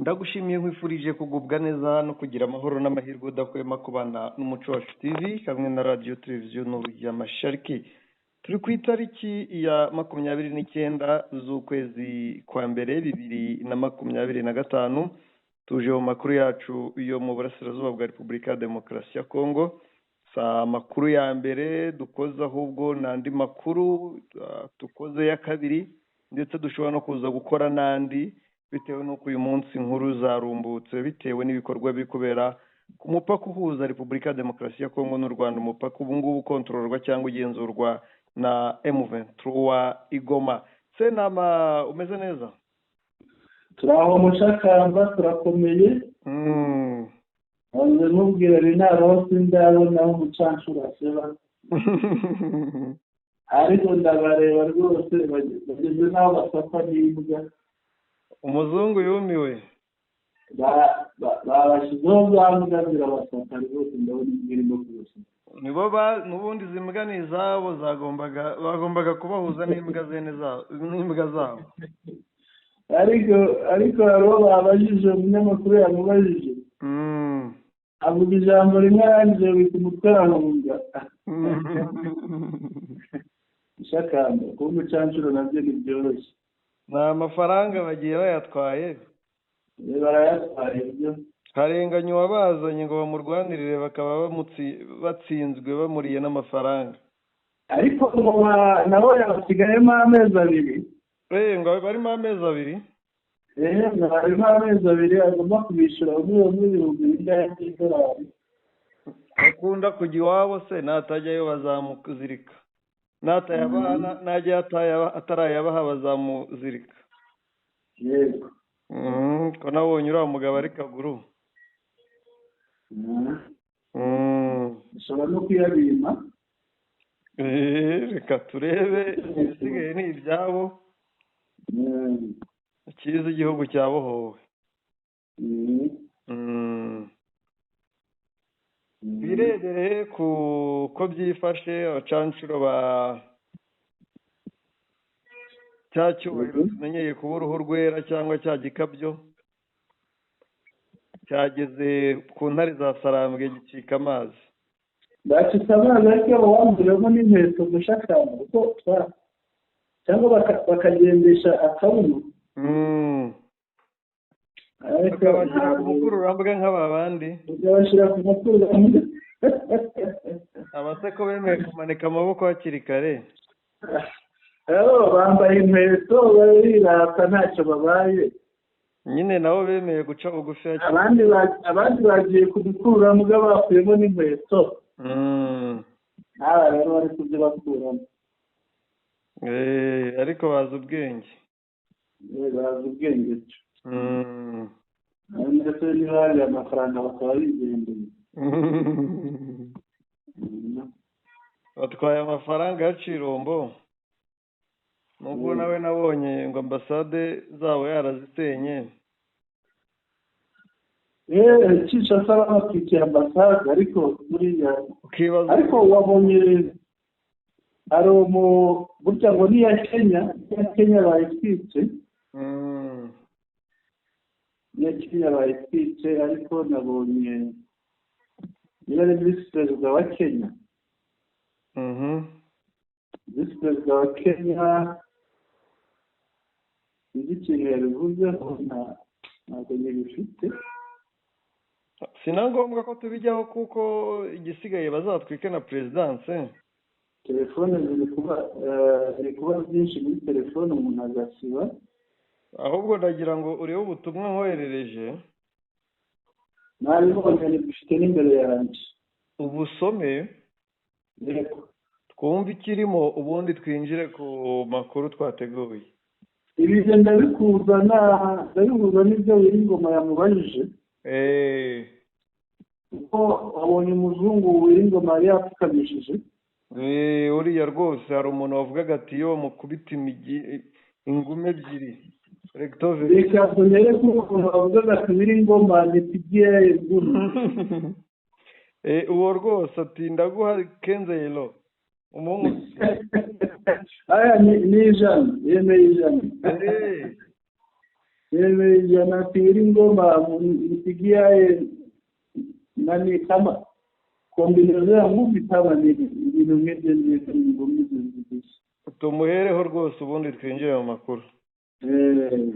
Ndagushimiye, nkwifurije kugubwa neza no kugira amahoro n'amahirwe udahwema kubana n'Umuco Wacu TV hamwe na Radiyo Televiziyo Nuru ya Mashariki. Turi ku itariki ya 29 z'ukwezi kwa mbere 2025. Tuje mu makuru yacu yo mu burasirazuba bwa Repubulika ya Demokarasi ya Kongo. Si amakuru ya mbere dukoze, ahubwo ni andi makuru dukoze ya kabiri, ndetse dushobora no kuza gukora n'andi bitewe n'uko uyu munsi inkuru zarumbutse, bitewe n'ibikorwa biri kubera ku mupaka uhuza Repubulika ya Demokarasi ya Kongo n'u Rwanda, umupaka ubu ngubu ukontororwa cyangwa ugenzurwa na M23 i Goma. Sentama, umeze neza? Turaho Mushakamba, turakomeye. Nze mubwira ni nta sindabona aho umucancuro aseba, ariko ndabareba rwose, bageze n'aho basakwa n'imbwa. Umuzungu yumiwe. Babashyizeho za mbwa zirabasaka rwose, ndabona imbwa irimo kubasaka. Nibo ba n'ubundi izi mbwa ni izabo, bagombaga kubahuza n'imbwa zene zabo, n'imbwa zabo. Ariko hari uwo babajije, umunyamakuru yamubajije, avuga ijambo rimwe, arangije wita umutwe arahunga. Mushakamba, kuba umucancuro nabyo ntibyoroshye. Ni amafaranga bagiye bayatwaye. Barayatwaye ibyo. Harenganya uwabazanye ngo bamurwanirire, bakaba batsinzwe, bamuriye n'amafaranga. Ariko ngo nabo yabasigayemo amezi 2. Ngo barimo amezi 2. Ngo harimo amezi 2 agomba kubishyura umwe umwe ibihumbi bingahe by'idolari. Bakunda kujya iwabo se, natajyayo bazamuzirika, natayabaha, najya atarayabaha bazamuzirika. Yego. Ko nabonye uriya mugabo ari kaguru. Ushobora no kuyabima. Reka turebe, ibisigaye ni ibyabo. Icyiza igihugu cyabohowe. Birebere ku ko byifashe, abacancuro ba cya cyubahiro tumenyereye kuba uruhu rwera cyangwa cya gikabyo cyageze ku ntare za Sarambwe gicika amazi. Bacitse amazi, ariko wamburemo n'inkweto, gushakamba kuko cyangwa bakagendesha akabuno. Ariko bakabashyira ku ntabwo mukururambwa nk'aba bandi. Bakabashyira ku mukururambwa. Abase ko bemeye kumanika amaboko hakiri kare. Abo bambaye inkweto barirata, ntacyo babaye. Nyine nabo bemeye guca bugufi hakiri Abandi bagiye ku mukururambwa bakuyemo n'inkweto. N'aba rero bari kubyo bakuramo. Ariko bazi ubwenge. Bazi ubwenge cyo. Ndetse niba hari amafaranga bakaba bigendeye. Batwaye amafaranga ya Cirombo, nubwo nawe nabonye ngo ambasade zabo yarazisenye. Kinshasa babatwikiye ambasade, ariko buriya ukibaza ariko wabonye hari umu burya ngo n'iya Kenya, n'iya Kenya bayitwitse. N'iya Kenya bayitwitse, ariko nabonye niba ari visi perezida wa Kenya, visi perezida wa Kenya, sinzi ikintu yabivuzeho, ntabwo nyibifite. Si na ngombwa ko tubijyaho, kuko igisigaye bazatwike na perezidanse. Telefone ziri kuba byinshi muri telefone, umuntu agasiba. Ahubwo ndagira ngo urebe ubutumwa nkoherereje. Nabibonye, bifite n'imbere yanjye. Ubusome. Yego. Twumve ikirimo, ubundi twinjire ku makuru twateguye. Ibi byo ndabihuza n'ibyo Wiringoma yamubajije, kuko wabonye umuzungu Wiringoma yari yapfukamishije. Uriya rwose hari umuntu wavugaga ati iyo bamukubita imigi ingumi ebyiri recto. Reka duhere kuri umuntu wavugaga ati Wiringoma nipigie ngumi. Uwo rwose ati ndaguha kenzeyero umuhungu. Aya ni 100, yemeye 100. Yewe ijana. Ati Willy Ngoma mpigiaye nani kama combinaison ya ngumi kama ni ibintu nk'ibyo ngibyo, ingumi zibiri. Tumuhereho rwose, ubundi twinjire mu makuru. Eh.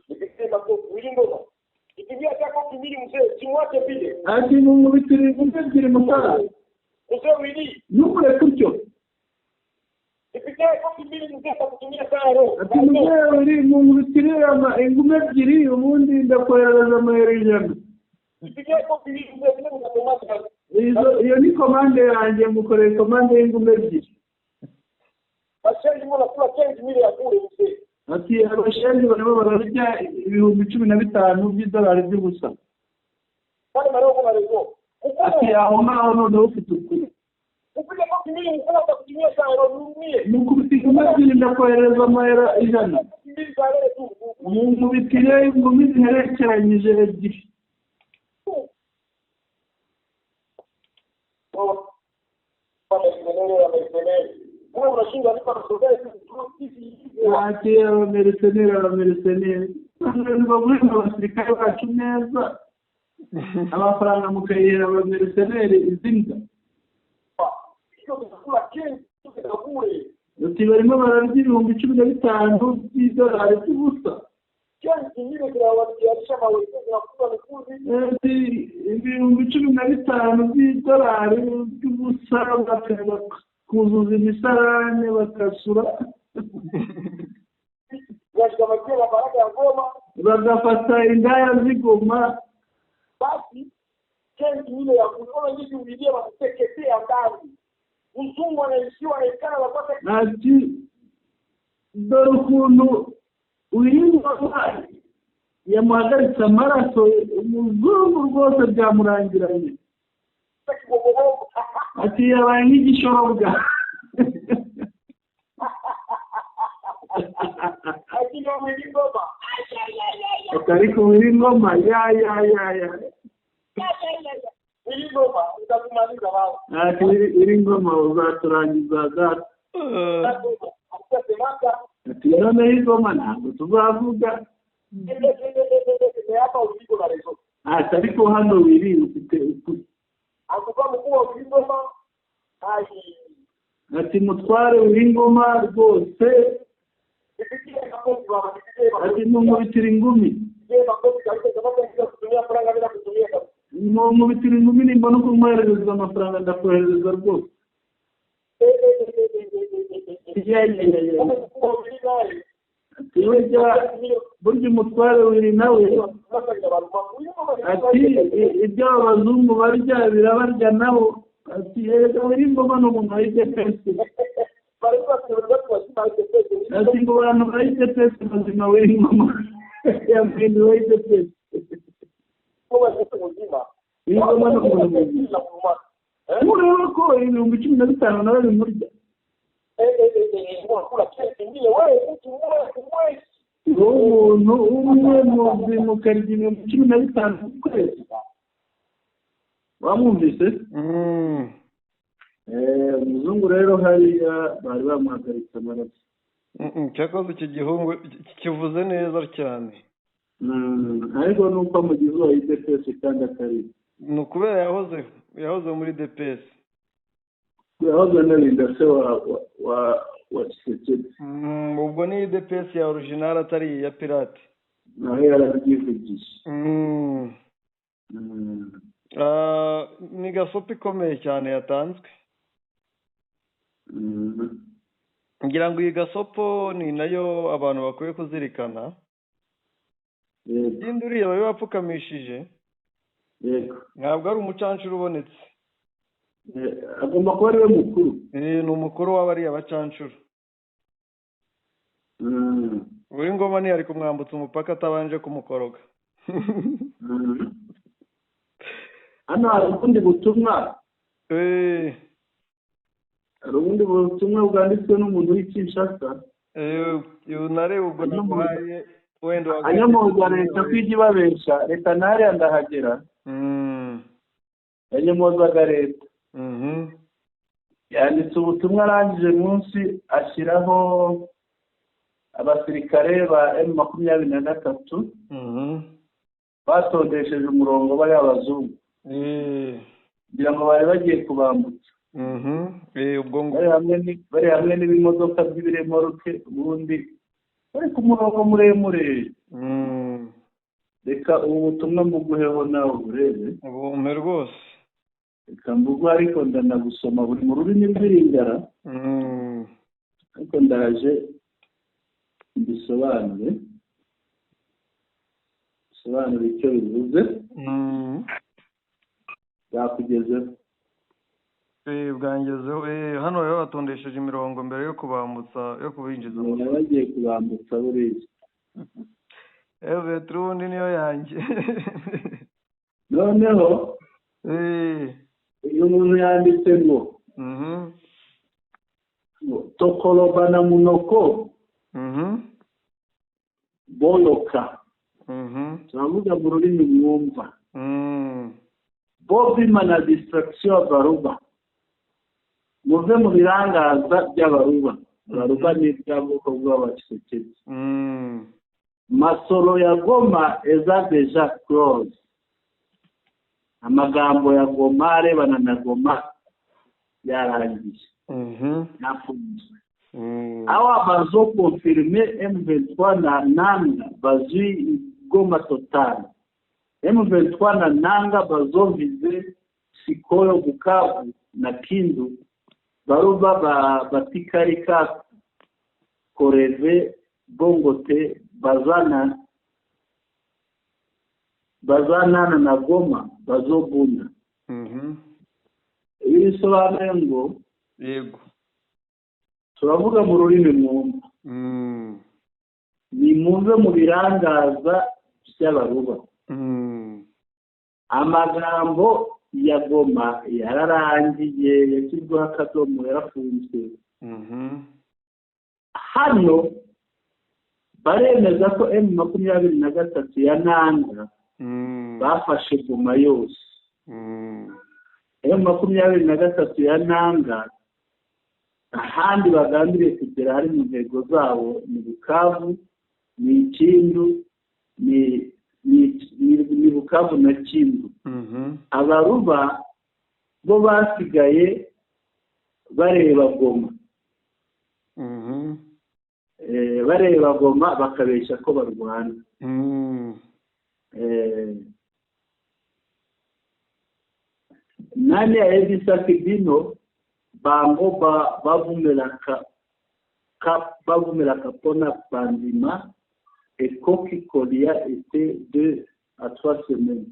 Nipigie makofi Willy Ngoma. Nipigie hata kofi mbili mzee, simwache vile. Ati mumubitire ingumi ebyiri mutara. Mzee Willy, ntumureke utyo. Nipigie kofi mbili mzee, takutumia sana roho. Ati muzee uri mumubitire ingumi ebyiri, ubundi ndakoherereza amayero 100. Nipigie kofi mbili mzee, vile mnakomanda. Izo iyo ni commande yanjye, mukoreye commande y'ingumi ebyiri. Bashenzi mbona kula 15 mille ya bure mzee. Ati abashenzi barimo bararya 15,000 by'idolari by'ubusa. Pale maroko mareko. Ati aho ngaho noneho ufite ukuri. Upige kofi mbili mkuu, atakutumia sana roho, nihurumie. Mukubita ingumi ebyiri ndakohereza amayero 100. Kofi mbili za leo tu. Mumubitire ingumi ziherekeranyije ebyiri. Oh. Wamercenary, wamercenary. Wewe unashindwa lipa msogele sisi. Ati abamercenary, abamercenary bagurira abasirikare bacu neza, amafaranga mukayihera abamercenary izi mbwa. Hiyo tunakula kenzi za bure. Ati barimo bararya 15,000 by'idolari by'ubusa. 15 mille zinawatiarisha mawese, zinakula mikuzi. Ati 15,000 by'idolari by'ubusa, bakuzuza imisarane bakasura. Zinashikamatia mabaraka ya Goma. Bagafata indaya z'Igoma. Basi 15 mille ya bure. Ona nyinyi ulilia wanateketea ndani. Mzungu anaishiwa anaikana wapate Ati dore ukuntu Willy yamuhagaritse amaraso, umuzungu rwose byamurangiranye. Kibogobogo. Ati yabaye nk'igishorobwa. Lakini Willy Ngoma. Ati ariko Willy Ngoma ya ya ya ya. Willy Ngoma utakumaliza baba. Ati Willy Ngoma uzaturangiza data. Atasemaka. Ati noneho ingoma ntabwo tuzavuga. Hapa uliko na rezo. Ati ariko hano Willy ufite ukuri. Akupa mkuu wa Willy Ngoma. Ai. Ati mutware Willy Ngoma rwose. Nipigie makofi baba, nipigie makofi. Ati mumubitire ingumi. Nipigie makofi kabisa sababu ndio kutumia franga bila kutumia kabisa. Mumubitire ingumi, nimbona uko mwoherereza amafaranga ndakoherereza rwose. Ya ya ya ya. Kama mkuu wa Willy naye. Ati burya burya umutware Willy nawe ati ibyo abazungu barya birabarya nabo. Ati erega Willy Ngoma ni umuntu wa UDPS. Ati ngo bantu ba UDPS bazima, Willy Ngoma yamwene wa UDPS. Willy Ngoma ni umuntu muzima, ureba ko 15,000 nawe bimurya. Uwo muntu umwe muzima ukarya 15,000 ku kwezi, wamwumvise? Umuzungu rero hariya bari bamuhagaritse amaraso. Cyakoze iki gihungu kivuze neza cyane. Ariko nuko amugize uwa UDPS kandi atari. Ni ukubera yahoze muri DPS. Yahoze anarinda se wa Tshisekedi. Ubwo ni UDPS ya original atari iya pirate. Nawe yarabyivugiye. Ah, ni gasopo ikomeye cyane yatanzwe. Ngira ngo iyi gasopo ni nayo abantu bakwiye kuzirikana. Ikindi uriya bari bapfukamishije ntabwo ari umucancuro ubonetse. Agomba kuba ariwe mukuru. Ni umukuru w'abariya bacancuro. Willy Ngoma ntiyari kumwambutsa umupaka atabanje kumukoroga. Hano hari ubundi butumwa. Hari ubundi butumwa bwanditswe n'umuntu w'i Kinshasa. Nareba ubwo naguhaye wenda anyomoza leta ko ijya ibabesha, reka ntariya ndahagera. Yanyomozaga leta. Yanditse ubutumwa arangije munsi ashyiraho Abasirikare ba M23 batondesheje umurongo bari abazungu, kugira ngo bari bagiye kubambutsa. Ubwo ngo Bari hamwe n'ibimodoka by'ibiremoroke, ubundi bari ku murongo muremure. Reka ubu butumwa mbuguheho nawe urebe. Ubumpe rwose. Reka mbuguhe, ariko ndanabusoma, buri mu rurimi rw'Iringara, ariko ndaje mbisobanure, bisobanure icyo bivuze. Bwakugezeho? Bwangezeho. Hano rero batondesheje imirongo mbere yo kubambutsa, yo kubinjiza mu Baba bagiye kubambutsa buriya. Betru ubundi niyo yanjye. Noneho uyu muntu yanditse ngo ngo "Tokoloba na munoko boyoka." Turavuga mu rurimi mwumva. "Bobima na distraction ya baruba, muve mu birangaza by'abaruba." Abaruba ni bwa bwoko bw'Abakisekedi. "Masolo ya Goma eza déjà close." Amagambo ya Goma arebana na Goma yarangiye, yafunzwe. Awa bazo confirmer M23 na Nanga bazwi Goma total. M23 na Nanga bazovize sikoyo Bukavu na Kindu. Baruba ba batikali ka ko rêver, bongo te bazana bazanana na Goma bazobunda. Ibi bisobanuye ngo turavuga mu rurimi mwumva. Nimumve mu birangaza by'abaruba. Amagambo ya Goma yararangiye, yashyizweho akadomo, yarafunzwe. Hano baremeza ko M23 ya Nanga bafashe Goma yose. M23 ya Nanga, ahandi bagambiriye kugera hari mu ntego zabo ni Bukavu, ni Kindu, ni Bukavu na Kindu. Abaruba bo basigaye bareba Goma. Bareba Goma, bakabeshya ko barwana. Nani ayebisaki bino bango bavumelaka mpona bandima ekoki kolia ete 2 à 3 semaines.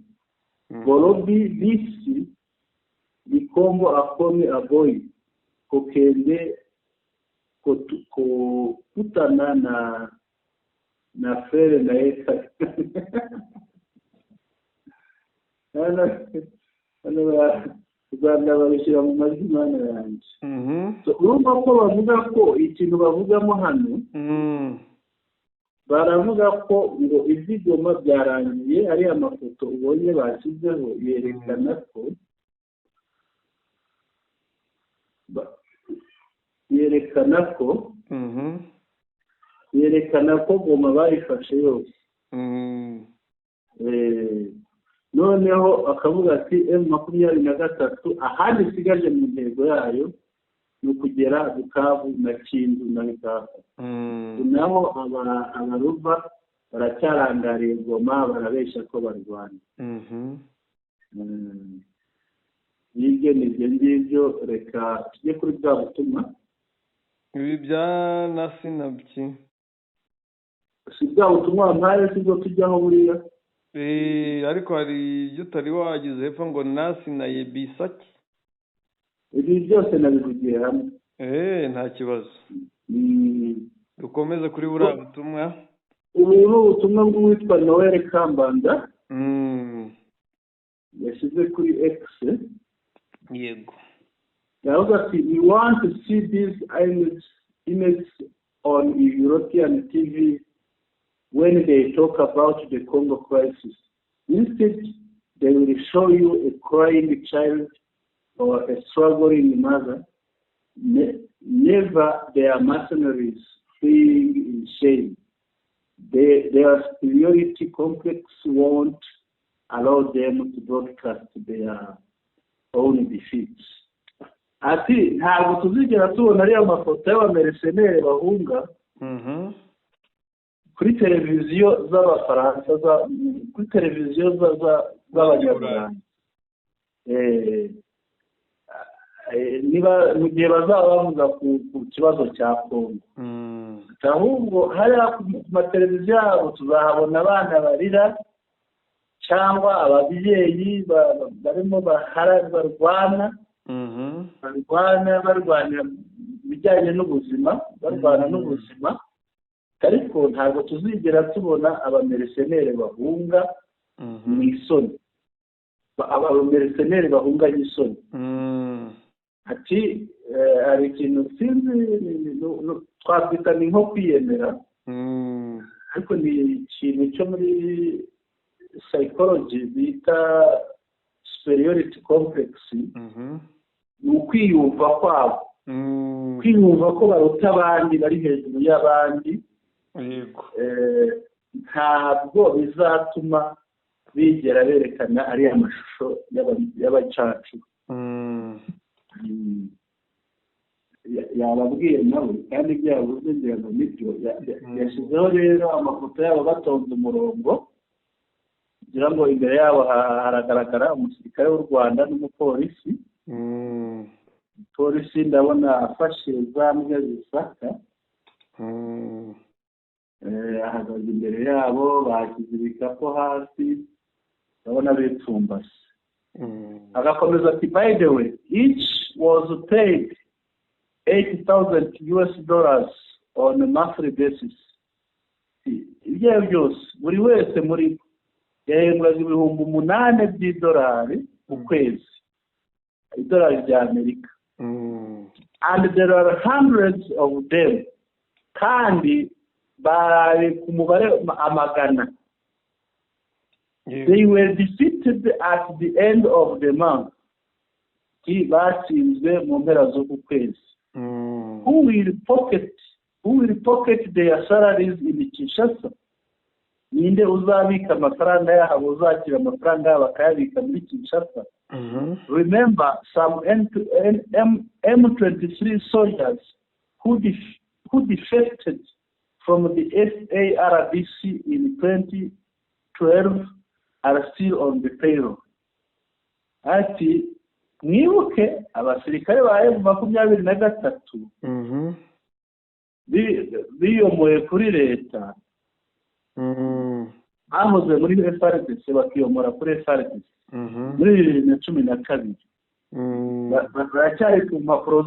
Bolobi bisi likombo akomi aboyi kokende kokutana na frère na ye. Hano u Rwanda babishyira mu majwi, Mana yanjye. So, urumva ko bavuga ko ikintu bavugamo hano, baravuga ko ngo iby'Igoma byarangiye. Ariya mafoto ubonye bashyizeho yerekana ko yerekana ko Goma bayifashe yose. Noneho akavuga ati M23 ahandi isigaje mu ntego yayo ni ukugera Bukavu na Kindu na Bukavu. Naho abaruba baracyarangariye Goma, barabeshya ko barwana. N'ibyo ni ibyo ngibyo. Reka tujye kuri bwa butumwa. Ibi bya nasinabyi. Si bwa butumwa wampaye, si bwo tujyaho buriya? Ariko hari ibyo utari wagize hepfo ngo nasi na yebisaki. Ibi byose nabivugiye hamwe. Nta kibazo. Dukomeze kuri buriya butumwa. Ubu ni ubutumwa bw'uwitwa Noel Kambanda yashyize kuri X. Yavuga ati: "We want to see this image on European TV when they talk about the Congo crisis. Instead, they will show you a crying child or a struggling mother. Never their mercenaries." fleeing in shame. Their superiority complex won't allow them to broadcast their own defeats." Ati ntabwo tuzigera tubona ariya mafoto y'abamercenaires bahunga kuri televiziyo z'Abafaransa, kuri televiziyo z'Abanyaburayi. Niba mu gihe bazaba bavuga ku kibazo cya Kongo, ahubwo hariya ku mateleviziyo yabo tuzahabona abana barira cyangwa ababyeyi barimo barwana, barwanira ibijyanye n'ubuzima, barwana n'ubuzima, ariko ntabwo tuzigera tubona abamercenaires bahunga mu isoni, abamercenaires bahunganye isoni. Ati hari ikintu sinzi twakwita ni nko kwiyemera, ariko ni ikintu cyo muri psychology bita superiority complex. Ni ukwiyumva kwabo, kwiyumva ko baruta abandi, bari hejuru y'abandi. Ntabwo bizatuma bigera berekana ariya mashusho y'abacacu. Yababwiye nawe, kandi ibyo yavuze ngira ngo nibyo. Yashyizeho rero amafoto yabo batonze umurongo, kugira ngo imbere yabo haragaragara umusirikare w'u Rwanda n'umupolisi. Polisi ndabona afashe za mbwa zisaka. Ahagaze imbere yabo, bashyize ibikapu hasi, ndabona bipfumbase. Agakomeza ati: "By the way, each was paid $8,000 on a monthly basis." Ibyo ari byo byose, buri wese muri bo yahembwaga 8,000 by'idolari ku kwezi, idolari rya Amerika. "And there are hundreds of them." Kandi bari ku mubare amagana. "They were defeated at the end of the month." Batsinzwe mu mpera z'uku kwezi. Who will pocket their salaries in Kinshasa?" Ninde uzabika amafaranga yabo, uzakira amafaranga yabo akayabika muri Kinshasa? "Remember, some M23 soldiers who defected from the FARDC in 2012 are still on the payroll." Ati mwibuke abasirikare ba M23 biyomoye kuri leta, bahoze muri FARDC, bakiyomora kuri FARDC muri 2012, baracyari ku mpapuro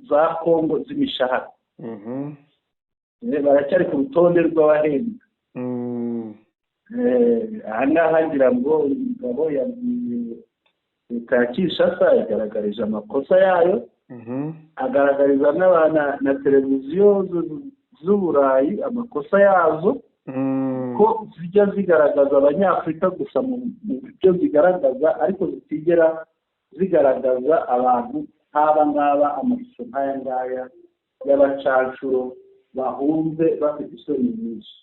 za Kongo z'imishahara. Baracyari ku rutonde rw'abahembwa. Aha ngaha ngira ngo umugabo yabwiye leta ya Kinshasa, igaragarije amakosa yayo, agaragariza na televiziyo z'Uburayi amakosa yazo, ko zijya zigaragaza Abanyafurika gusa mu byo zigaragaza, ariko zitigera zigaragaza abantu nk'aba ngaba, amashusho nk'aya ngaya y'abacancuro bahunze bafite isoni nyinshi.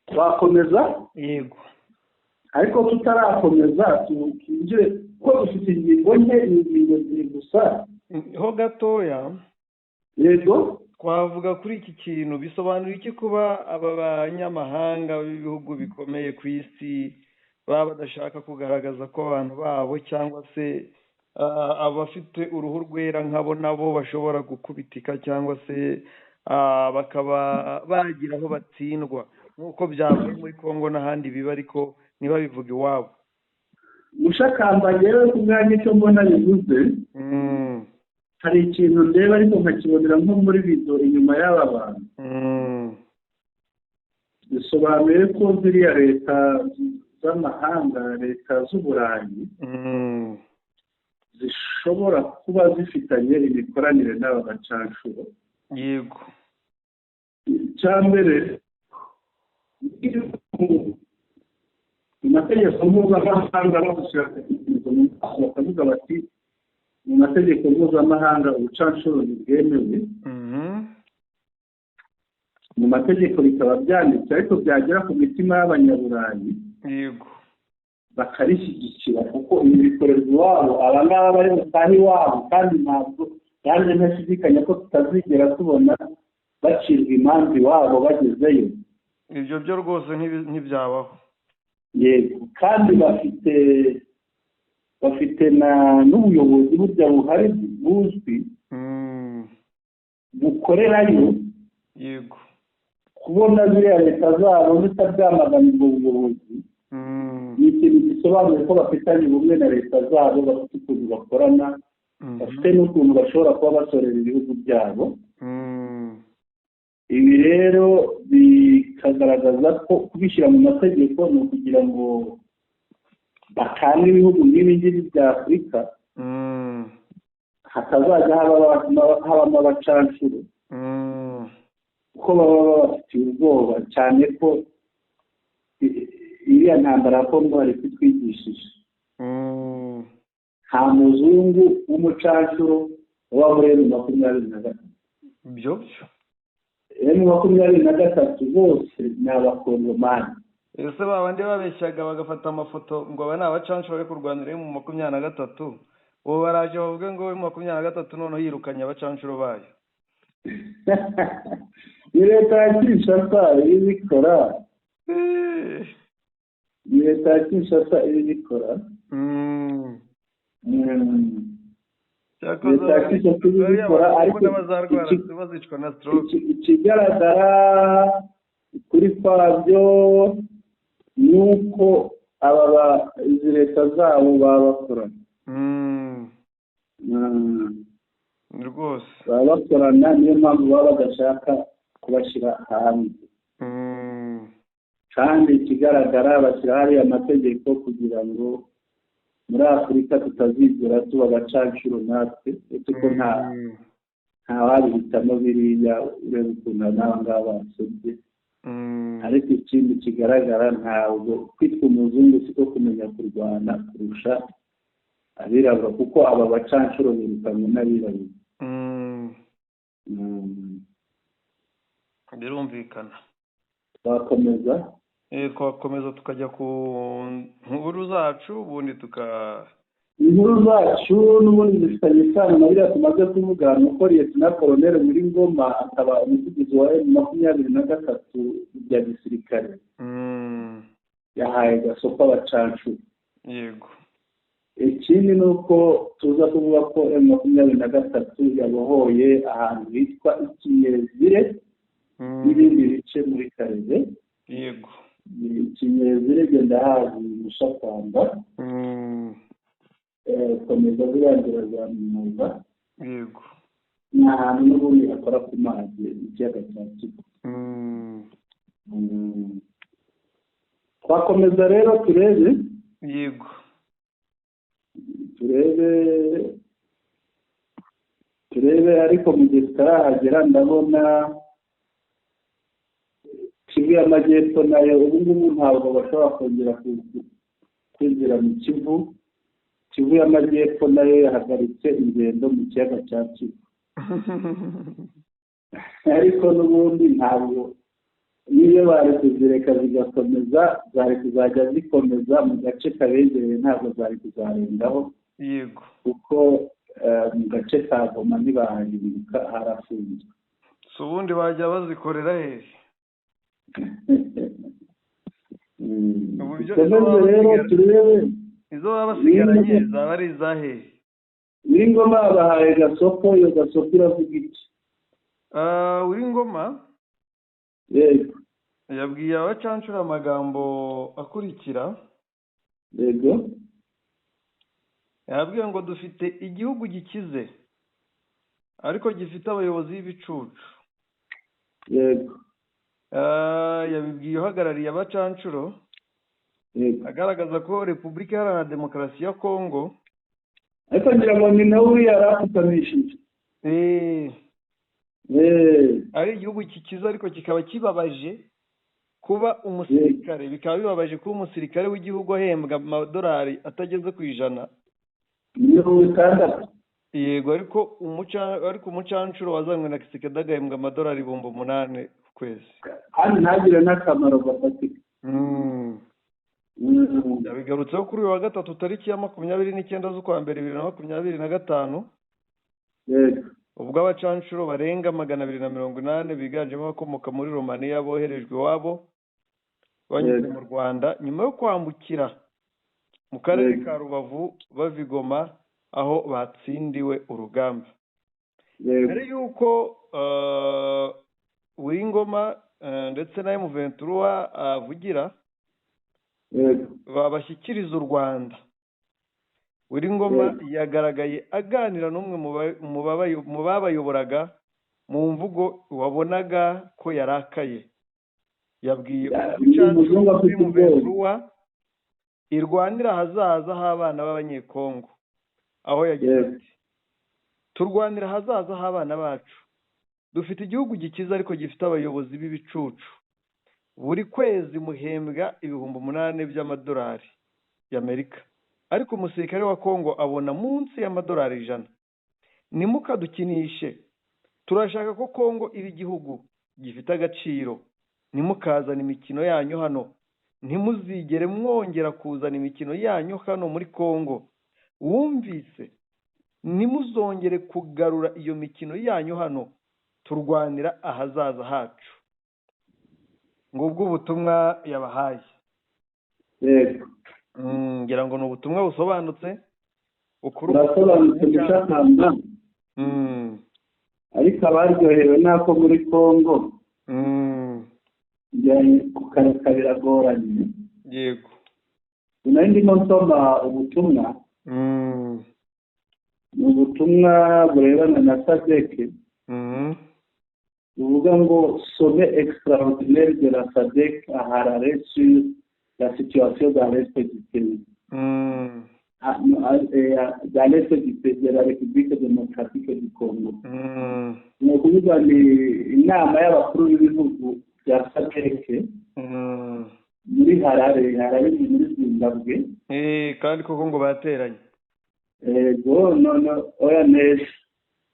Twakomeza? Yego. Ariko tutarakomeza, twinjire kuko dufite ingingo nke, ingingo ebyiri gusa. Ho gatoya. Yego. Twavuga kuri iki kintu, bisobanura iki kuba aba banyamahanga b'ibihugu bikomeye ku isi baba badashaka kugaragaza ko abantu babo cyangwa se abafite uruhu rwera nkabo nabo bashobora gukubitika cyangwa se bakaba bagira aho batsindwa, nk'uko byabaye muri Congo n'ahandi biba, ariko ntibabivuge iwabo? Mushakamba, rero ku bwanjye icyo mbona bivuze, hari ikintu ndeba ariko nkakibonera nko muri rido inyuma y'aba bantu. Bisobanuye ko ziriya leta z'amahanga, leta z'Uburayi, zishobora kuba zifitanye imikoranire n'aba bacanshuro. Icya mbere, mu mategeko mpuzamahanga bagushyira mu maso bakavuga bati Mu mategeko mpuzamahanga ubucanshuro ntibwemewe. Mu mategeko bikaba byanditse, ariko byagera ku mitima y'Abanyaburayi bakarishyigikira, kuko ibi bikorerwa iwabo. Aba ngaba bari butahe iwabo, kandi ntabwo kandi ntashidikanya ko tutazigera tubona bacirwa imanza iwabo bagezeyo. Ibyo byo rwose ntibyabaho. Yego, kandi bafite n'ubuyobozi burya buhari buzwi bukorerayo. Kubona ziriya leta zabo zitabyamagana ubwo buyobozi ni ikintu gisobanuye ko bafitanye ubumwe na leta zabo, bafite ukuntu bakorana, bafite n'ukuntu bashobora kuba basorera ibihugu byabo. Ibi rero bikagaragaza ko kubishyira mu mategeko ni ukugira ngo bakange ibihugu nk'ibi ngibi bya Afurika, hatazajya habamo abacanshuro, kuko baba babafitiye ubwoba cyane ko iriya ntambara ya Kongo hari icyo itwigishije. Nta muzungu w'umucanshuro uba muri M23. Ibyo byo. M23 bose ni Abakongomani. Ese ba bandi babeshyaga bagafata amafoto ngo aba ni abacanshuro bari kurwanira M23, ubu baraje bavuge ngo M23 noneho yirukanye abacanshuro bayo? Ni leta ya Kinshasa ibikora. Ni leta ya Kinshasa ibikora. Cyakoze Leta ya Kinshasa bariya ibikora, bantu ariko mbona bazarwara bazicwa na stroke. Ikigaragara kuri kwabyo ni uko aba izi leta zabo baba bakorana. Rwose. Baba bakorana, niyo mpamvu baba badashaka kubashyira hanze. Kandi ikigaragara, bashyira hariya amategeko kugira ngo muri Afurika tutazigera tuba abacanshuro natwe, uretse ko nta ntawabihitamo biriya, ureba ukuntu n'aba ngaba basebye. Ariko ikindi kigaragara, ntabwo kwitwa umuzungu siko kumenya kurwana kurusha abirabura, kuko aba bacanshuro birukanywe n'abirabura. Birumvikana. Twakomeza. Twakomeza tukajya ku nkuru zacu, ubundi tuka Inkuru zacu n'ubundi zifitanye isano na biriya tumaze kuvuga. Ni uko Liyetona Koloneli muri Ngoma, akaba umuvugizi wa M23 bya gisirikare, yahaye gasopo abacanshuro. Ikindi ni uko tuza kuvuga ko M23 yabohoye ahantu hitwa Ikinyezire n'ibindi bice muri Kalehe. Ikinyezire genda hazi Mushakamba. Komeza ziriya nzira za Minova. Ni ahantu n'ubundi hakora ku mazi, ikiyaga cya Kivu. Twakomeza rero turebe. Yego. Turebe, ariko mu gihe tutarahagera, ndabona Kivu y'Amajyepfo nayo ubu ngubu ntabwo bashobora kongera kwinjira mu Kivu. Kivu y'Amajyepfo nayo yahagaritse ingendo mu kiyaga cya Kivu, ariko n'ubundi ntabwo niyo bari kuzireka zigakomeza, zari kuzajya zikomeza mu gace kabegereye, ntabwo zari kuzarengaho, kuko mu gace ka Goma ntibahahinduka, harafunzwe. Si ubundi bajya bazikorera hehe? Uburyo izo Dukomeze baba rero turebe. Izo baba basigaranye zaba ari iza hehe? Nyir'ingoma bahaye gasopo, iyo gasopo iravuga iki? Ah, Uwingoma Yego. yabwiye abacanshuro amagambo akurikira. Yabwiye ngo dufite igihugu gikize ariko gifite abayobozi b'ibicucu. Ah, yabibwiye uhagarariye abacanshuro, agaragaza ko Repubulika Iharanira Demokarasi ya Kongo Ariko ngira ngo ni nawe uriya yari apfukamishije. Ari igihugu kikize, ariko kikaba kibabaje kuba umusirikare, bikaba bibabaje kuba umusirikare w'igihugu ahembwa amadolari atageze ku 100. 60. Yego, ariko umucancuro wazanywe na Kisekedi agahembwa amadolari 8000 ku kwezi. Kandi ntagire n'akamaro gafatika. Yabigarutseho kuri uyu wa gatatu, tariki ya 29 z'ukwa mbere 2025, ubwo abacancuro barenga 280 biganjemo abakomoka muri Romaniya boherejwe iwabo banyuze mu Rwanda, nyuma yo kwambukira mu karere ka Rubavu bava i Goma aho batsindiwe urugamba. Mbere y'uko Wingoma ndetse na M23 avugira babashyikiriza u Rwanda, Willy yagaragaye aganira n'umwe mu babayoboraga mu mvugo wabonaga ko yarakaye. Yabwiye Umuzungu afite ubwoba. M23 irwanira ahazaza h'abana b'Abanyekongo, aho yagize ati: "Turwanira ahazaza h'abana bacu. Dufite igihugu gikize ariko gifite abayobozi b'ibicucu. Buri kwezi muhembwa 8000 by'amadolari y'Amerika, ariko umusirikare wa Kongo abona munsi y'amadolari 100. Ntimukadukinishe. Turashaka ko Kongo iba igihugu gifite agaciro. Ntimukazane imikino yanyu hano. Ntimuzigere mwongera kuzana imikino yanyu hano muri Kongo. Wumvise? Ntimuzongere kugarura iyo mikino yanyu hano. Turwanira ahazaza hacu." Ngubwo ubutumwa yabahaye. Ngira ngo ni ubutumwa busobanutse ukuri. Burasobanutse, gushakamba. Ariko abaryohewe n'ako muri Kongo, kukareka biragoranye. Nari ndimo nsoma ubutumwa. Ni ubutumwa burebana na SADC, buvuga ngo: "Sommet extraordinaire de la SADC à Harare sur la situation dans l'est du pays." Ah, non, ah, dans l'est du pays de la République démocratique du Congo. Ni ukuvuga ni inama y'abakuru b'ibihugu bya SADC muri Harare. Harare ni muri Zimbabwe. Kandi koko ngo bateranye. Ego, none oya, n'ejo.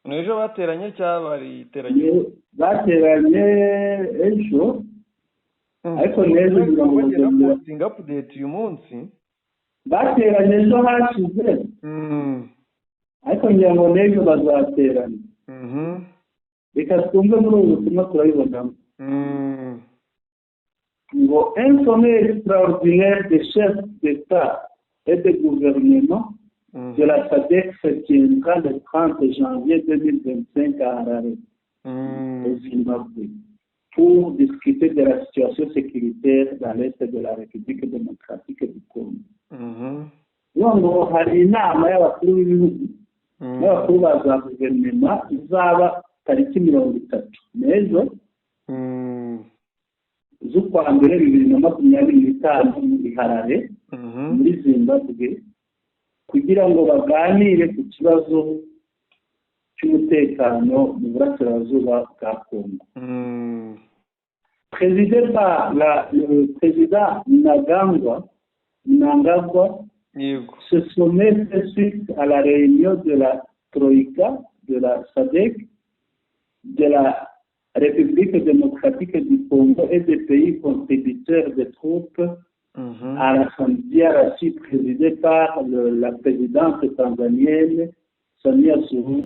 N'ejo bateranye cyangwa bariteranye? Bateranye ejo, ariko n'ejo ngira ngo Bagenda bazongera. Posting update uyu munsi. Bateranye ejo hashize, ariko ngira ngo n'ejo bazaterana. Reka twumve muri ubu butumwa, turabibonamo. Ngo: "Un sommet extraordinaire des chefs d'État et de gouvernement de la SADC se tiendra le 30 janvier 2025 à Harare, au Zimbabwe, pour discuter de la situation sécuritaire dans l'est de la République démocratique du Congo." Niyo ngo hari inama y'abakuru b'ibihugu n'abakuru ba za guverinoma izaba tariki 30, n'ejo, z'ukwa mbere 2025 muri Harare, muri Zimbabwe, kugira ngo baganire ku kibazo cy'umutekano mu burasirazuba bwa Kongo. Présidé par le président Mnangagwa, ce sommet fait suite à la réunion de la Troïka de la SADC, de la République démocratique du Congo et des pays contributeurs de troupes à la DRC, présidée par la présidente tanzanienne Samia Suluhu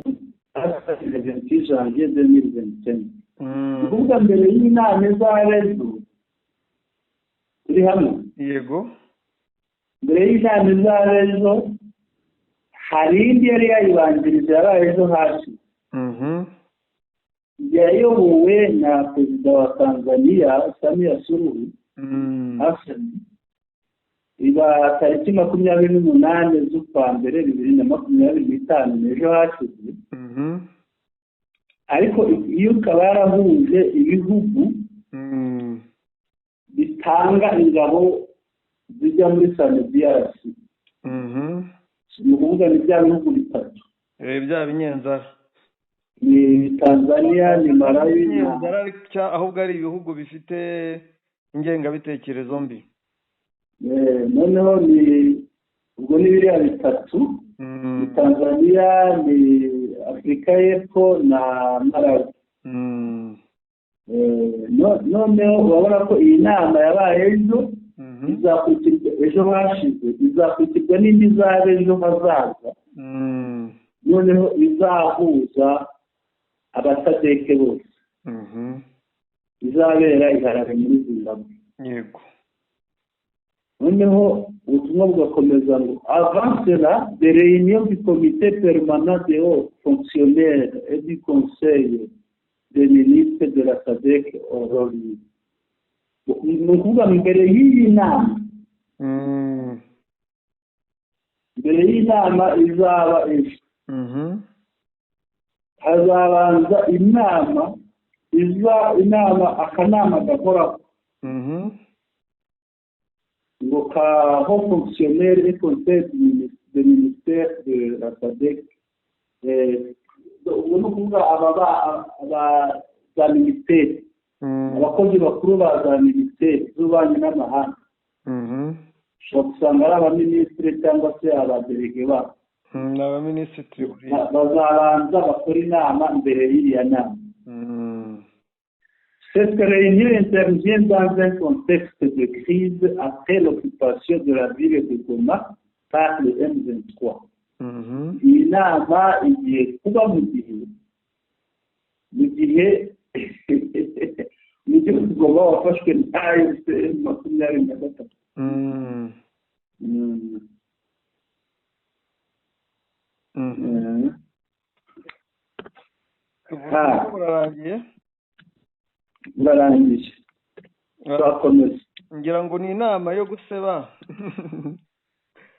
Hassan le 28 janvier 2025. Ni ukuvuga mbere y'inama izaba ejo, turi hamwe? Yego. Mbere y'inama izaba ejo, hari indi yari yayibanjirije yabaye ejo hashize, yayobowe na perezida wa Tanzania Samia Suluhu Hassan, iba tariki 28 z'ukwa mbere 2025, ejo hashize. Ariko iyo ikaba yarahuje ibihugu bitanga ingabo zijya muri SAMIDRC. Ni ukuvuga ni bya bihugu bitatu. Bya binyenzara. Ni Tanzania, ni Malawi na Binyenzara ahubwo ari ibihugu bifite ingengabitekerezo mbi. Noneho ni Ubwo ni biriya bitatu, ni Tanzania, ni Afurika y'Epfo na Malawi. Noneho urabona ko iyi nama yabaye ejo, izakurikirwa ejo hashize, izakurikirwa n'indi izaba ejo hazaza, noneho izahuza aba SADC bose, izabera i Harare muri Zimbabwe. Noneho ubutumwa bugakomeza ngo: "Avant cela, des réunions du comité permanent des hauts fonctionnaires et du conseil des ministres de la SADC auront lieu." Ni ukuvuga mbere y'iyi nama, mbere y'inama izaba ejo, hazabanza inama, iza inama, akanama gahoraho ngo ka haut fonctionnaire et conseil de ministère de la SADC. Ubwo ni ukuvuga aba za minisiteri, abakozi bakuru ba za minisiteri z'ububanyi n'amahanga, ushobora gusanga ari abaminisitiri cyangwa se abaderege babo. Ni abaminisitiri buriya. Bazabanza bakora inama mbere y'iriya nama. Cette réunion intervient dans un contexte de crise après l'occupation de la ville de Goma par le M23. Iyi nama igiye kuba mu gihe Goma wafashwe na M23. Ubutumwa burarangiye. Burarangije, twakomeza. Ngira ngo ni inama yo guseba.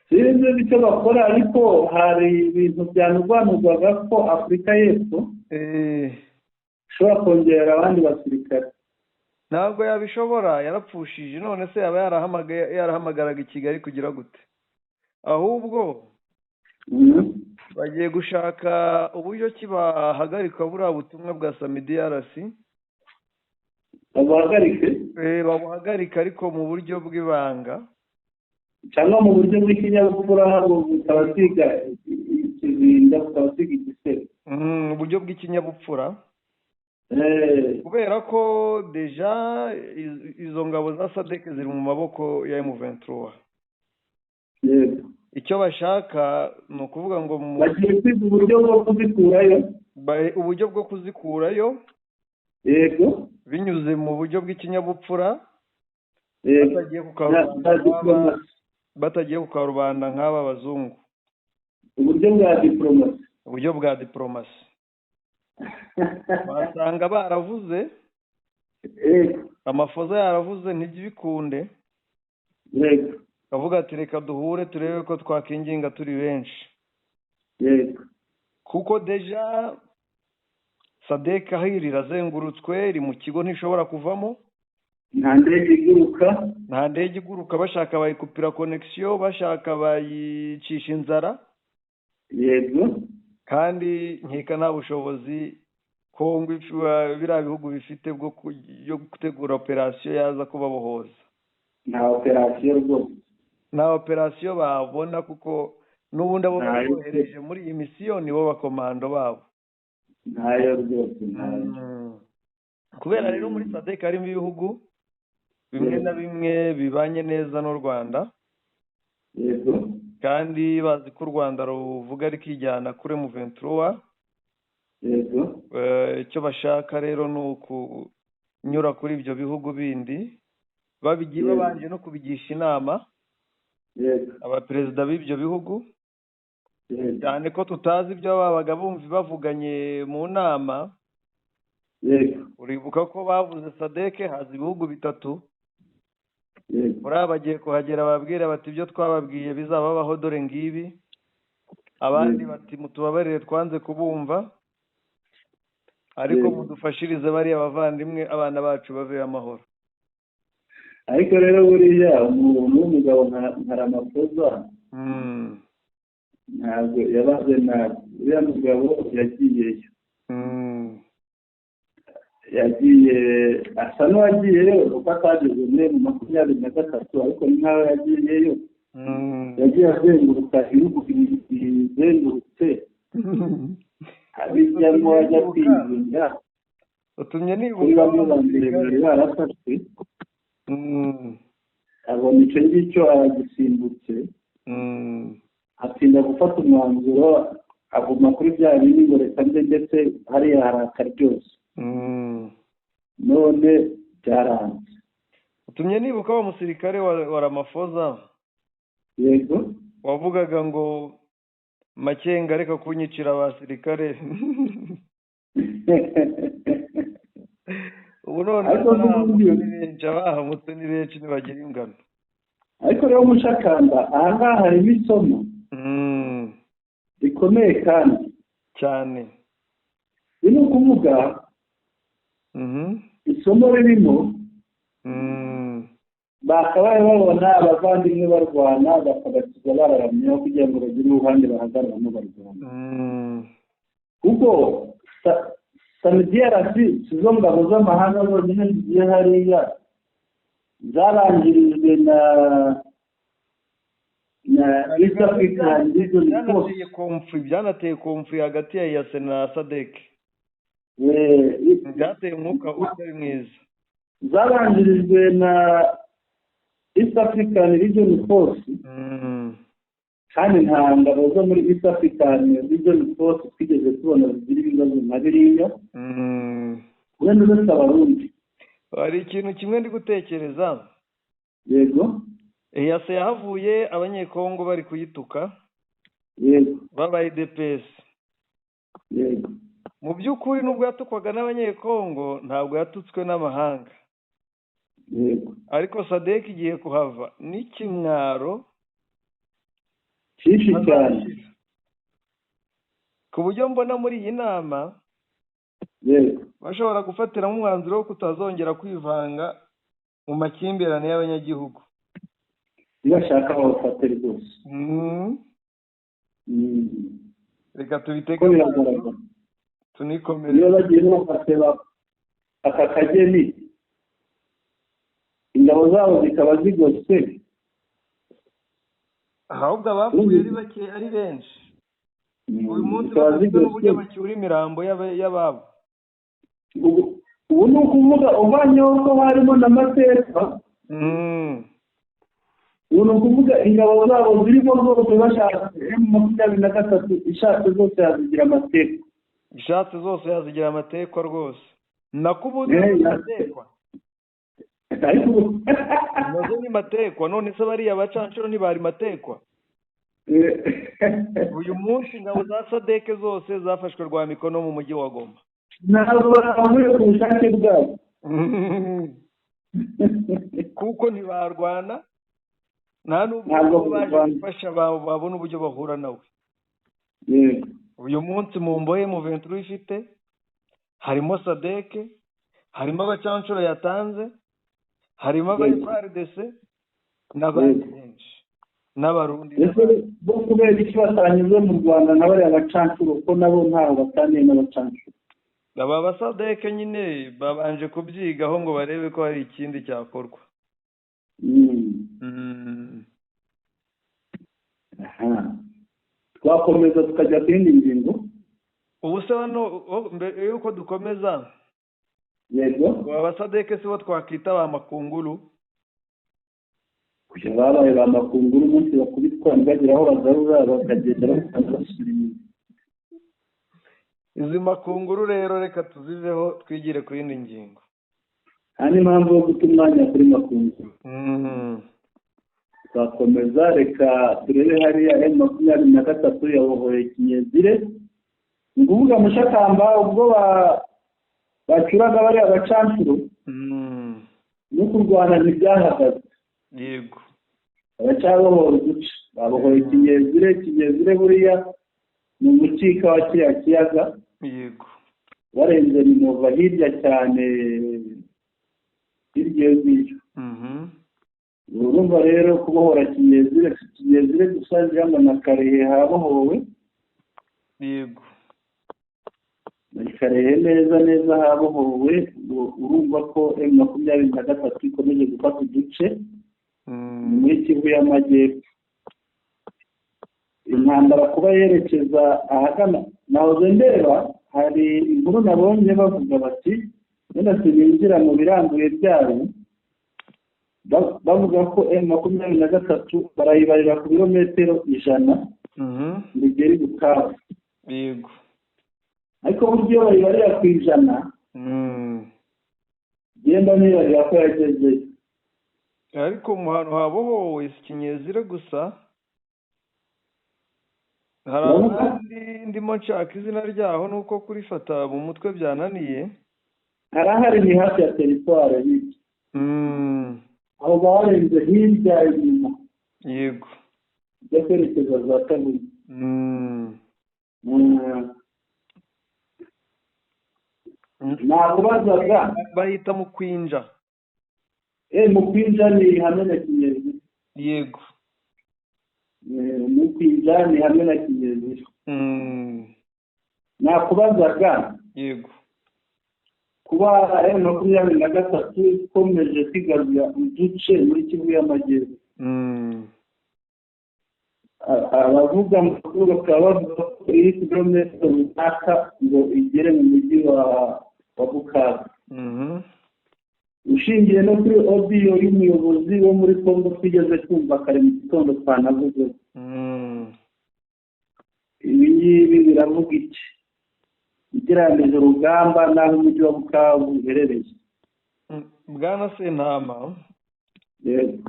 Sinzi icyo bakora, ariko hari ibintu byanurwanurwaga ko Afurika y'Epfo ishobora kongera abandi basirikare. Ntabwo yabishobora, yarapfushije. None se yaba yarahamagaraga i Kigali kugira gute? Ahubwo bagiye gushaka uburyo ki bahagarika buriya butumwa bwa SAMIDRC. Babuhagarike. Babuhagarika, ariko mu buryo bw'ibanga. Cyangwa mu buryo bw'ikinyabupfura, bukabasiga ikizinda, bukabasiga igisebe. Uburyo bw'ikinyabupfura, kubera ko déjà izo ngabo za SADC ziri mu maboko ya M23. Icyo bashaka ni ukuvuga ngo Bagiye kwiga uburyo bwo kuzikurayo. Uburyo bwo kuzikurayo binyuze mu buryo bw'ikinyabupfura, batagiye ku Na karubanda nk'aba diplomasi. batagiye ku karubanda nk'aba bazungu. Uburyo bwa diplomasi. Uburyo bwa diplomasi, wasanga baravuze, Ramaphosa yaravuze ntibikunde, kavuga ati: "Reka duhure turebe ko twakinginga turi benshi." Kuko déjà SADC aho iri irazengurutswe, iri mu kigo, ntishobora kuvamo. Nta ndege iguruka. Nta ndege iguruka. Bashaka bayikupira connexion, bashaka bayicisha inzara. Kandi nkeka nta bushobozi Kongo biriya bihugu bifite bwo yo gutegura operasiyo yaza kubabohoza. Nta operasiyo rwose. Nta operasiyo babona, kuko n'ubundi abo Ntayo. bohereje muri iyi misiyo nibo bakomando babo. Ntayo rwose, ntayo. Kubera rero muri SADC harimo ibihugu bimwe na bimwe bibanye neza n'u Rwanda, kandi bazi ko u Rwanda ruvuga rikijyana kuri M23, icyo bashaka rero ni ukunyura kuri ibyo bihugu bindi babigiye, babanje no kubigisha inama abaperezida b'ibyo bihugu, cyane ko tutazi ibyo babaga bumva bavuganye mu nama. Uribuka ko bavuze SADC haza ibihugu bitatu. Muri aba bagiye kuhagera babwira bati: "Ibyo twababwiye bizababaho, dore ngibi." Abandi bati: "Mutubabarire, twanze kubumva, ariko mudufashirize bariya bavandimwe, abana bacu baveyo amahoro." Ariko rero buriya umuntu w'umugabo nka Ramaphosa ntabwo yabaze nabi. Uriya mugabo yagiyeyo, yagiye asa n'uwagiyeyo kuko atageze muri 23, ariko ni nkaho yagiyeyo. Yagiye azenguruka ibihugu bizengurutse, abijyamo ajya kwinginga Utumye kuri nibuka bamwe ba mbere bari barafashwe, abona icyo ngicyo aragisimbutse, atinda gufata umwanzuro, aguma kuri bya bindi ngo reka nze, ndetse hariya hari akaryoshye. None byaranze. Utumye nibuka wa musirikare wa Ramaphosa wavugaga ngo Makenga reka kunyicira abasirikare. Ubu none Ariko abahamuka n'ubundi ni benshi, abahamutse ni benshi, ntibagira ingano. Ariko rero Mushakamba, aha ngaha harimo isomo rikomeye kandi Cyane. Ni ukuvuga isomo ririmo, bakabaye babona abavandimwe barwana bakabakiza bararamyeho kugira ngo bagire uruhande bahagararamo barwana, kuko SAMIDRC si zo ngabo z'amahanga zonyine zigiye hariya, zarangirijwe na East African Region Force. Byanateye conflit hagati ya EAC na SADC. Byateye umwuka utari mwiza. Zabanjirijwe na East African Region Force, kandi nta ngabo zo muri East African Region Force twigeze tubona zigira ibibazo nka biriya, wenda uretse Abarundi. Hari ikintu kimwe ndi gutekereza. Yego. EAC yahavuye Abanyekongo bari kuyituka, babaye DPS. Mu by'ukuri, nubwo yatukwaga n'Abanyekongo, ntabwo yatutswe n'amahanga. Ariko SADC igiye kuhava n'ikimwaro Cyinshi cyane. Bazashyira. Ku buryo mbona muri iyi nama bashobora gufatiramo umwanzuro wo kutazongera kwivanga mu makimbirane y'abanyagihugu. Nibashaka bawufate rwose. Reka tubitege Kuko biragaragara amaso, tunikomere. Niba bagiye bafate aka kageni, ingabo zabo zikaba zigose. Ahubwo abapfuye ari bake, ari benshi uyu munsi, Zikaba badafite n'uburyo zigose. bacyura imirambo y'ababo. Ubu ni ukuvuga uvanyeho ko harimo n'amateka, ubu ni ukuvuga ingabo zabo zirimo zose, bashatse M23 ishatse zose yazigira amateka. Ishatse zose yazigira amatekwa rwose, nako ubundi matekwa. Ariko ubu Nazo ni matekwa. None se bariya bacanshuro ntibari matekwa? Uyu munsi ingabo za SADC zose zafashwe rwa mikono mu mujyi wa Goma. Ntabwo bavuye ku bushake bwabo. Kuko ntibarwana, nta n'ubwo Ntabwo baje barwana. gufasha babona uburyo bahura nawe. Uyu munsi mu mbohe M23 ifite harimo SADC, harimo abacanshuro yatanze, harimo aba FARDC n'abandi benshi n'Abarundi Ese n'abandi. Bo kubera iki batanyuze mu Rwanda na bariya bacanshuro, ko nabo ntaho bataniye n'abacanshuro? Aba ba SADC nyine babanje kubyigaho ngo barebe ko hari ikindi cyakorwa. Aha. Twakomeza tukajya ku yindi ngingo. Ubu se hano mbere y'uko dukomeza, aba ba SADC si bo twakwita ba makunguru? Kujya babaye ba makunguru umunsi bakubitwa ntibagire aho bagarura, bakagenda bakanda basubira inyuma. Izi makunguru rero reka tuziveho, twigire ku yindi ngingo. Nta n'impamvu yo guta umwanya kuri makunguru. Twakomeza, reka turebe hariya M23 yabohoye Kinyezire. Ni ukuvuga Mushakamba, ubwo bacuraga bariya bacanshuro, no kurwana ntibyahagaze. Baracyabohora uduce, babohoye Kinyezire. Kinyezire buriya ni umukika wa kiriya kiyaga, barenze Minova hirya cyane, hirya iyo ngiyo. Urumva rero kubohora Kinyezire, si Kinyezire gusa, ngira ngo na Karehe habohowe. Na Karehe neza neza habohowe. Urumva ko M23 ikomeje gufata uduce muri Kivu y'Amajyepfo. Intambara kuba yerekeza ahagana nahoze ndeba, hari inkuru nabonye bavuga bati, wenda sininjira mu birambuye byayo, bavuga ko M23 barayibarira ku birometero 100 bigera i Bukavu. Ariko burya iyo bayibarira ku 100, genda nibarira ko yagezeyo. Ariko mu hantu habohowe si Kinyezire gusa, hari ahandi ndimo nshaka izina ryaho, nuko kurifata mu mutwe byananiye. Harahari, ni hafi ya territoire hirya, aho barenze hirya inyuma, ujya kwerekeza za Kabuye. Nakubazaga. Bahita mu Kwinja. Mu Kwinja ni hamwe na Kinyezi. Yego. Mu Kwinja ni hamwe na Kinyezi. Nakubazaga. Yego. Kuba M23 ikomeje kwigarurira uduce muri Kivu y'Amajyepfo, abavuga amakuru bakaba bavuga ko iri kilometero runaka ngo igere mu mujyi wa Bukavu, ushingiye no kuri audio y'umuyobozi wo muri Congo twigeze kumva kare mu gitondo twanavuze, ibi ngibi biravuga iki ugereranyije urugamba n'aho umujyi wa Bukavu uherereye? Bwana Sentama. Yego.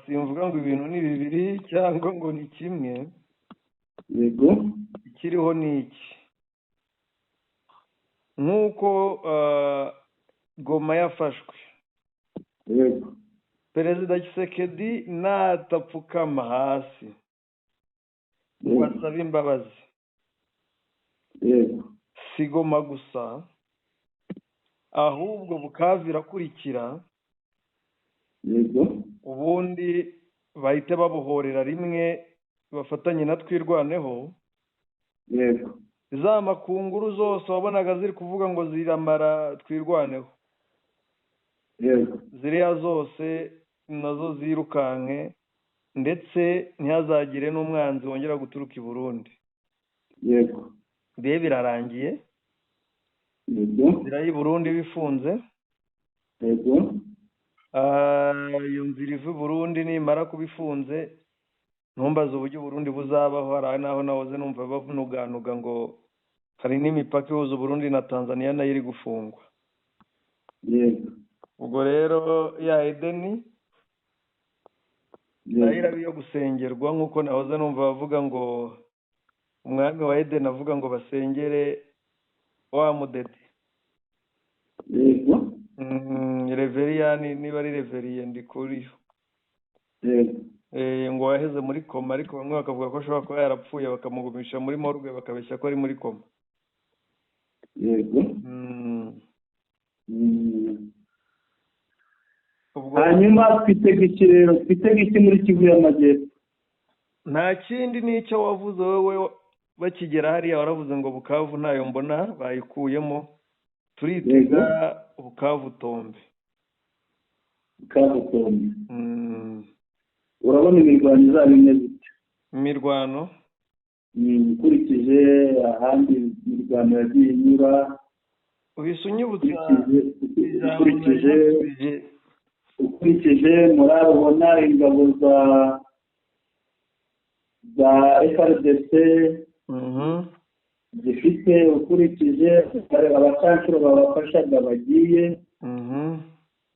Simvuga ngo ibintu ni bibiri cyangwa ngo ni kimwe. Ikiriho ni iki: nk'uko Goma yafashwe, Perezida Tshisekedi natapfukama hasi ngo asabe imbabazi, si Goma gusa, ahubwo Bukavu irakurikira. Ubundi bahite babohorera rimwe, bafatanye na Twirwaneho. Za makunguru zose wabonaga ziri kuvuga ngo ziramara Twirwaneho, ziriya zose nazo zirukanke, ndetse ntihazagire n'umwanzi wongera guturuka i Burundi. Bibe birarangiye. Inzira y'i Burundi bifunze. Iyo nzira iva i Burundi nimara kuba ifunze, ntumbaze uburyo Uburundi buzabaho. Hari n'aho nahoze numva banuganuga ngo hari n'imipaka ihuza Uburundi na Tanzania nayo iri gufungwa. Ubwo rero ya Edeni nayo iraba iyo gusengerwa, nk'uko nahoze numva bavuga ngo umwami wa Edeni avuga ngo basengere wa mudede. Reveriyani, niba ari reveriye Ndikuriyo, ngo yaheze muri koma, ariko bamwe bakavuga ko ashobora kuba yarapfuye, bakamugumisha muri morgue, bakabeshya ko ari muri koma. Ubwo Hanyuma twitega iki rero? Twitega iki muri Kivu y'Amajyepfo? Nta kindi, n'icyo wavuze wowe bakigera hariya, waravuze ngo Bukavu ntayo mbona, bayikuyemo, turitega Bukavu tombe. Bukavu tombe. Urabona imirwano izaba imeze ite? Imirwano? Ukurikije ahandi imirwano yagiye inyura, Uhise unyibutsa ijambo ukurikije nari nasubije. Ukurikije murabona ingabo za FARDC zifite, ukurikije abacancuro babafashaga bagiye,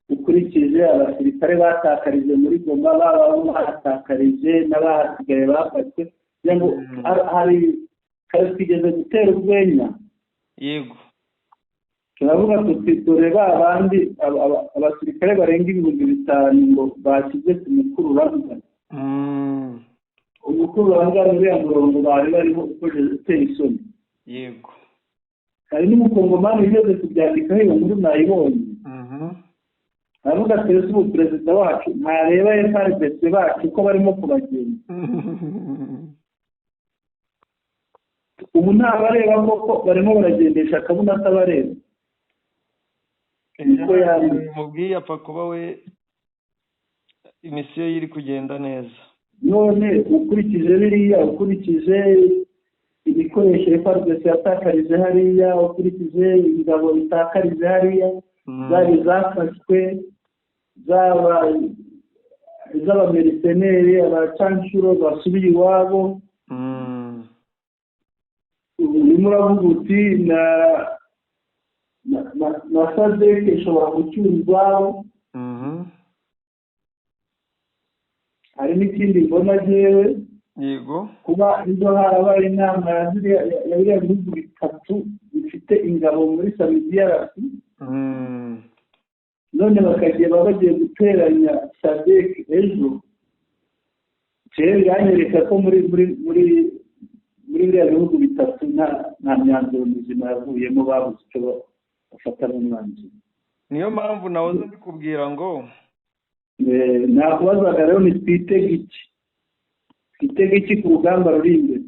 ukurikije abasirikare batakarije muri Goma, baba abo bahatakarije n'abahasigaye bafashwe, kugira ngo hari kare twigeze gutera urwenya, turavuga tuti dore ba bandi abasirikare barenga 5000 ngo bashyize ku mukururanga. Umukururanga uriya murongo bari bariho ukojeje uteye isoni. Hari n'umukongomani wigeze kubyandikaho, iyo nkuru nayibonye, aravuga ati ese ubu perezida wacu ntareba FARDC bacu ko barimo kubagenda ubu? Ntabareba koko, barimo baragendesha akabuna atabareba. Niko yanditse. Mubwiye apfa kuba we imisiyo ye iri kugenda neza. None ukurikije biriya, ukurikije ibikoresho FARDC yatakarije hariya, ukurikije ingabo itakarije hariya, zaba izafashwe, zaba iz'abamercenaires, abacanshuro basubiye iwabo, urimo uravuga uti na SADC ishobora gucyura izabo. Hari n'ikindi mbona jyewe, kuba ejo harabaye inama ya biriya bihugu bitatu bifite ingabo muri SAMIDRC, none bakagiye baba bagiye guteranya SADC ejo, jewe biranyereka ko muri biriya bihugu bitatu nta myanzuro mizima yavuyemo, babuze icyo bafatamo umwanzuro. Niyo mpamvu nahoze mbikubwira ngo Nakubazaga rero ni twitege iki? Twitege iki ku rugamba ruri imbere?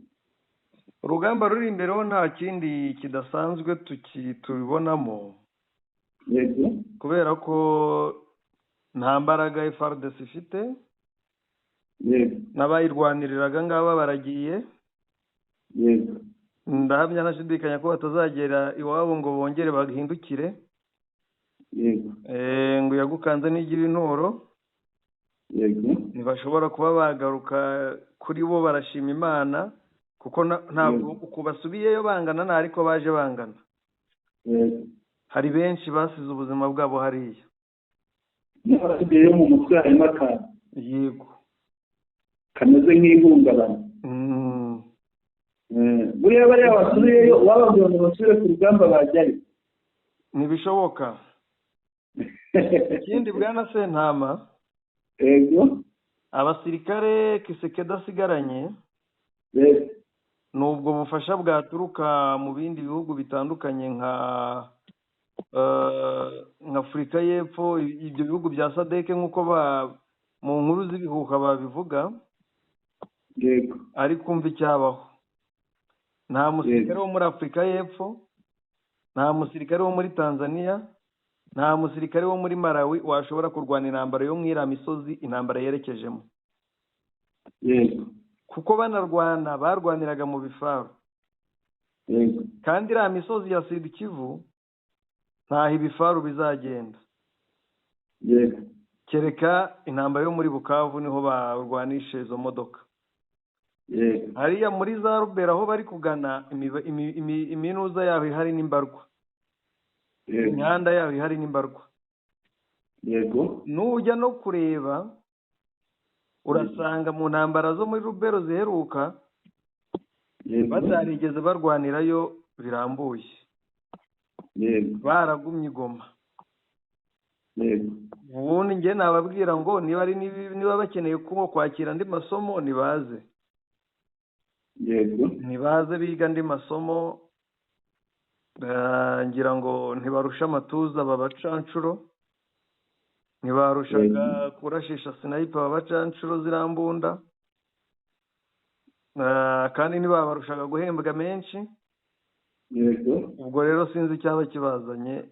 Urugamba ruri imbere ho nta kindi kidasanzwe tubibonamo, kubera ko nta mbaraga FARDC ifite, n'abayirwaniriraga ngaba baragiye. Ndahamya ntashidikanya ko batazagera iwabo ngo bongere bahindukire. Ngo yagukanze n'igira inturo. Ntibashobora kuba bagaruka kuri bo, barashima Imana kuko ntabwo uku basubiyeyo bangana nta, ariko baje bangana. Hari benshi basize ubuzima bwabo hariya. N'abasigayeyo mu mutwe harimo akantu kameze nk'ihungabana. Buriya bariya basubiyeyo, wababwira ngo basubire ku rugamba bajyayo? Ntibishoboka. Ikindi, bwana Sentama, abasirikare Tshisekedi asigaranye ni ubwo bufasha bwaturuka mu bindi bihugu bitandukanye nka Afurika y'Epfo, ibyo bihugu bya SADC, nk'uko mu nkuru z'ibihuha babivuga. Ariko umva icyabaho: nta musirikare wo muri Afurika y'Epfo, nta musirikare wo muri Tanzania, nta musirikare wo muri Malawi washobora kurwana intambara yo mu iriya misozi intambara yerekejemo, kuko banarwana barwaniraga mu bifaru, kandi iriya misozi ya Sud Kivu ntaho ibifaru bizagenda, kereka intambara yo muri Bukavu, niho barwanisha izo modoka. Hariya muri za Rubero aho bari kugana, iminuza yaho ihari n'imbarwa, imihanda yaho ihari n'imbarwa. Nujya no kureba urasanga mu ntambara zo muri Rubero ziheruka batarigeze barwanirayo birambuye, baragumye i Goma. Ubundi njye nababwira ngo niba ari niba bakeneye kuba kwakira andi masomo, nibaze, nibaze biga andi masomo. Ngira ngo ntibarusha amatuza aba bacanshuro, ntibarushaga kurashisha sniper aba bacanshuro ziriya mbunda, kandi ntibabarushaga guhembwa menshi. Ubwo rero sinzi icyaba kibazanye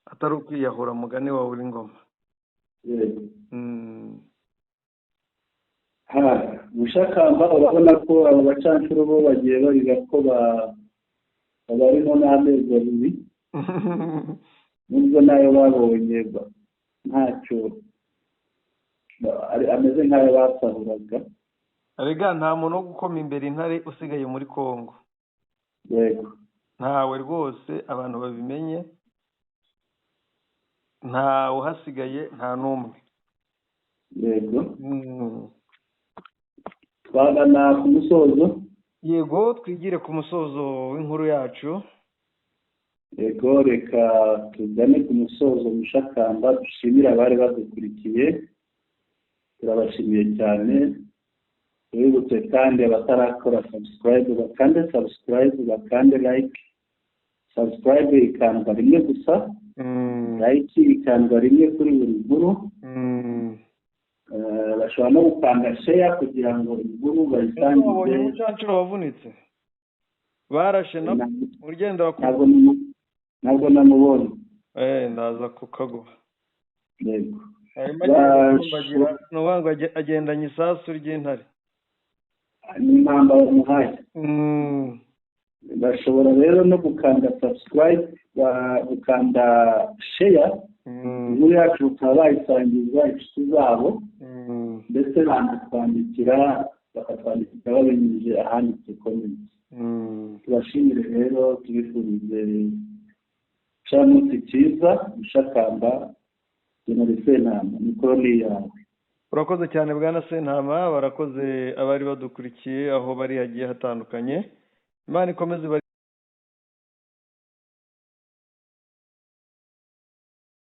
atari ukwiyahura, mugani wawe uri ngoma. Ha Mushakamba, urabona ko abo bacanshuro bo bagiye barira ko babarimo n'amezi 2, nubwo nayo babonye ntacyo ameze nk'ayo basahuraga. Erega nta muntu wo gukoma imbere intare usigaye muri Congo. Ntawe rwose, abantu babimenye, ntawe uhasigaye, nta n'umwe. Twagana ku musozo. Yego, twigire ku musozo w'inkuru yacu. Yego, reka tugane ku musozo. Mushakamba, dushimire abari badukurikiye, turabashimiye cyane. Tubibutse kandi abatarakora subscribe bakande subscribe, bakande like. Subscribe ikandwa rimwe gusa, like ikandwa rimwe kuri buri nkuru. Bashobora no gukanda share kugira ngo inkuru Ese wabonye bayisangize. umucancuro wavunitse barashe na ugendera ku Ntabwo namubonye. Ndaza kukaguha. Yego. Arimo agenda atumbagira, ni ukuvuga ngo agendanye isasu ry'intare. Ni impamba bamuhaye. Bashobora rero no gukanda subscribe, gukanda share, inkuru yacu bakaba bayisangiza inshuti zabo, ndetse banatwandikira, bakatwandikira babinyujije ahanditse comment. Tubashimire rero, tubifurize igicamunsi cyiza. Mushakamba Jenali Sentama, mikoro ni iyawe. Urakoze cyane, bwana Sentama. Barakoze abari badukurikiye aho bari hagiye hatandukanye. Imana ikomeze.